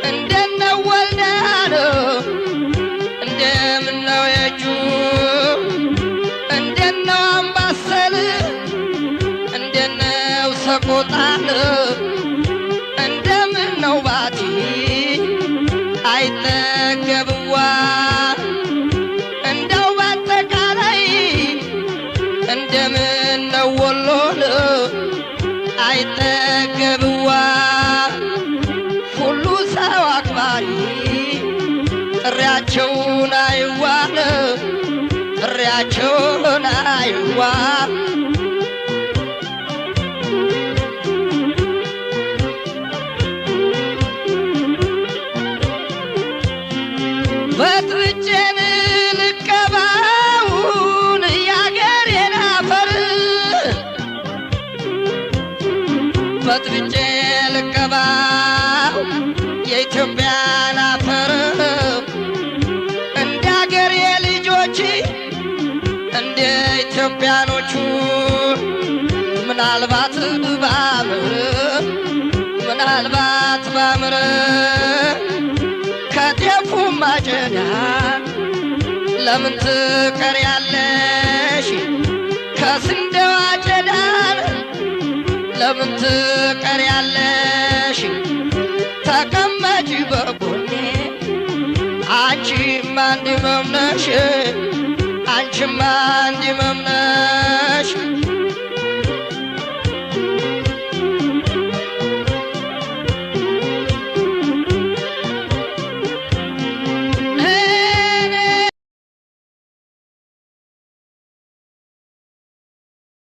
እንደነው ወልዳን እንደምነው የጁ እንደነው አምባሰል እንደነው ሰቆጣን እንደምነው ባቲ አይጠገብዋ እንደው ባጠቃላይ እንደምነው ወሎን አይጠገብዋ ሁሉ ሰው አክባሪ ጥሪያቸውን አይዋን ጥሪያቸውን አይዋ። በጥብጬን ልቀባውን ያገሬን አፈር በጥብጬ ልቀባው የኢትዮጵያን አፈር እንደ አገሬ ልጆች እንደ ኢትዮጵያኖቹ ምናልባት ባምር ምናልባት ባምር ከጤፉ ማጨዳ ለምን ትቀሪያለሽ? ከስንዴው አጨዳን ለምን ትቀሪያለሽ? ተቀመጪ በጎኔ አንቺማ እንዲህ መምነሽ አንቺማ እንዲህ መምነሽ።